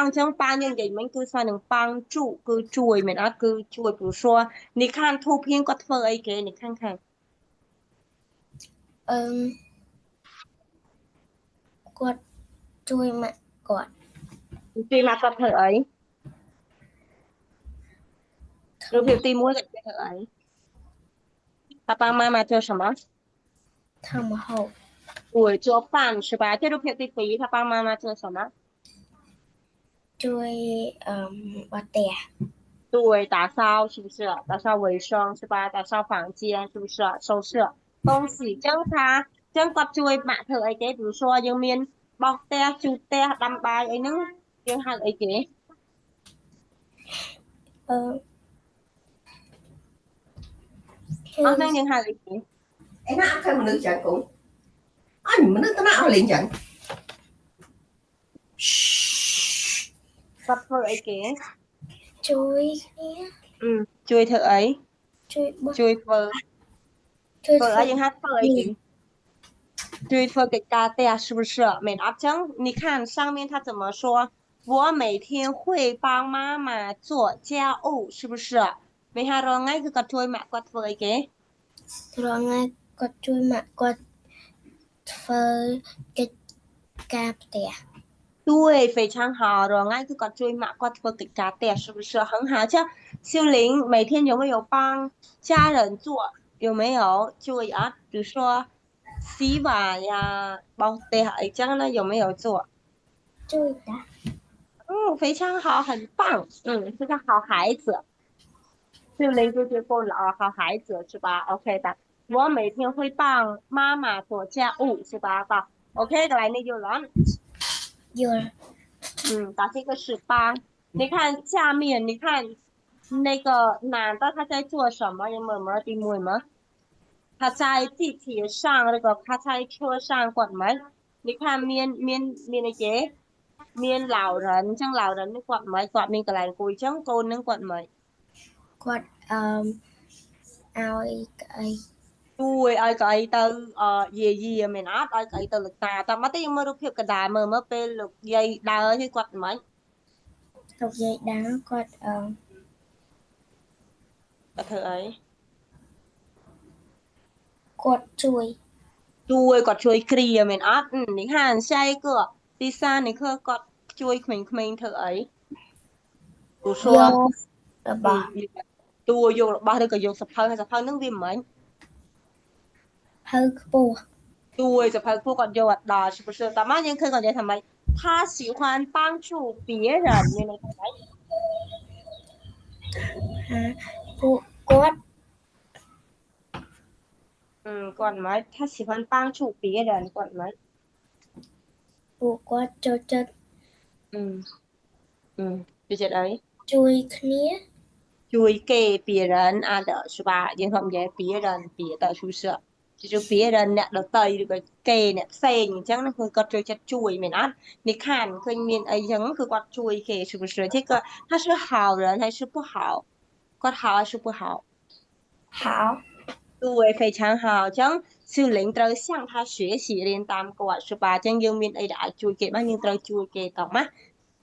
帮ចឹង帮យើងនិយាយមិញគឺស្មើនឹង帮助គឺជួយមែនអត់គឺជួយ比如说你看图片គាត់ធ្វើអីគេ你看看 អឺគាត់ជួយម៉ាក់គាត់ ជួយម៉ាក់គាត់ធ្វើអីរូបភាពទី1គាត់ធ្វើអី他帮妈妈做什么 ធ្វើម្ហូប 对做饭是吧这รูปភាពទី2他帮妈妈做什么 ជួយអឺបោះផ្ទះ 对打扫是不是打扫卫生是吧打扫房间是不是收拾东西ចឹងថាចឹងគាត់ជួយម៉ាក់ធ្វើអីគេ比如说យើងមានបោសផ្ទះជូតផ្ទះដាំបាយអីហ្នឹងយើងហៅអីគេ អឺ អស់ហ្នឹងយើងហៅអីគេ ឯណាអត់ឃើញមនុស្សចឹងគូអញមនុស្សទៅណាអស់លេងចឹង គាត់ធ្វើអីគេ ជួយគ្នា អឺជួយធ្វើអី ជួយបោះ ជួយធ្វើ ជួយ ធ្វើអីយើងហៅធ្វើអីគេជួយធ្វើកិច្ចការផ្ទះ是不是មែនអត់ចឹង你看上面他怎么说我每天会帮妈妈做家务是不是មានថារាល់ថ្ងៃគឺគាត់ជួយម៉ាក់គាត់ធ្វើអីគេ រាល់ថ្ងៃគាត់ជួយម៉ាក់គាត់ធ្វើកិច្ចការផ្ទះ 对非常好រាល់ថ្ងៃគឺគាត់ជួយម៉ាក់គាត់ធ្វើកិច្ចការផ្ទះ是不是很好像秀玲每天有没有帮家人做有没有ជួយអត់比如说洗碗呀បោសផ្ទះអីចឹងណា有没有做 ជួយតា 嗯非常好很棒嗯是个好孩子秀玲就是够了啊好孩子是吧 OK 的我每天会帮妈妈做家务是吧吧 OK កន្លែងនេះយល់អត់ យល់ 嗯，打这个是帮。你看下面，你看那个男的他在做什么？有没有第一吗？他在地铁上，那个他在车上គាត់មិន你看មានមានមានអីគេមាន老人ចឹង老人នេះគាត់មិនគាត់មានកន្លែងអង្គុយចឹងកូននឹងគាត់មិន គាត់អឺឲ្យកៅអី ជួយឲ្យកៅអីទៅអយាយាមែនអត់ឲ្យកៅអីទៅលោកតាតែមកទេយើងមើលរូបភាពកណ្ដាលមើលមើលពេលលោកយាយដើរគឺគាត់មិន លោកយាយដើរគាត់អឺ គាត់ធ្វើអី គាត់ជួយ ជួយគាត់ជួយគ្រាមែនអត់你看下一个第三你看គាត់ជួយក្មេងៗធ្វើអីព្រោះ យ 说 ករបស់ តួយករបស់ឬក៏យកសភៅហើយសភៅហ្នឹងវាមិន ហៅខ្ពស់ ជួយសភៅពួកគាត់យកអត់ដល់是不是តែមកយើងឃើញគាត់និយាយថាម៉េច他喜欢帮助别人មានន័យថាម៉េច ហាពួកគាត់ គាត់ម៉េច他喜欢帮助别人គាត់ម៉េច ពួកគាត់ចូលចិត្ត អឺអឺចូលចិត្តអី ជួយគ្នា ជួយគេ别人啊的是吧យើងធ្លាប់និយាយ别人别的是不是就别人អ្នកដទៃឬក៏គេអ្នកផ្សេងអញ្ចឹងណាគឺគាត់ចូលចិត្តជួយមែនអត់你看ឃើញមានអីចឹងគឺគាត់ជួយគេ是不是这个他是好人还是不好គាត់好还是不好 好对非常好អញ្ចឹងស៊ូលេងត្រូវ向他学习រៀនតាមគាត់是吧អញ្ចឹងយើងមានអីដែលអាចជួយគេបានយើងត្រូវជួយគេតោះណា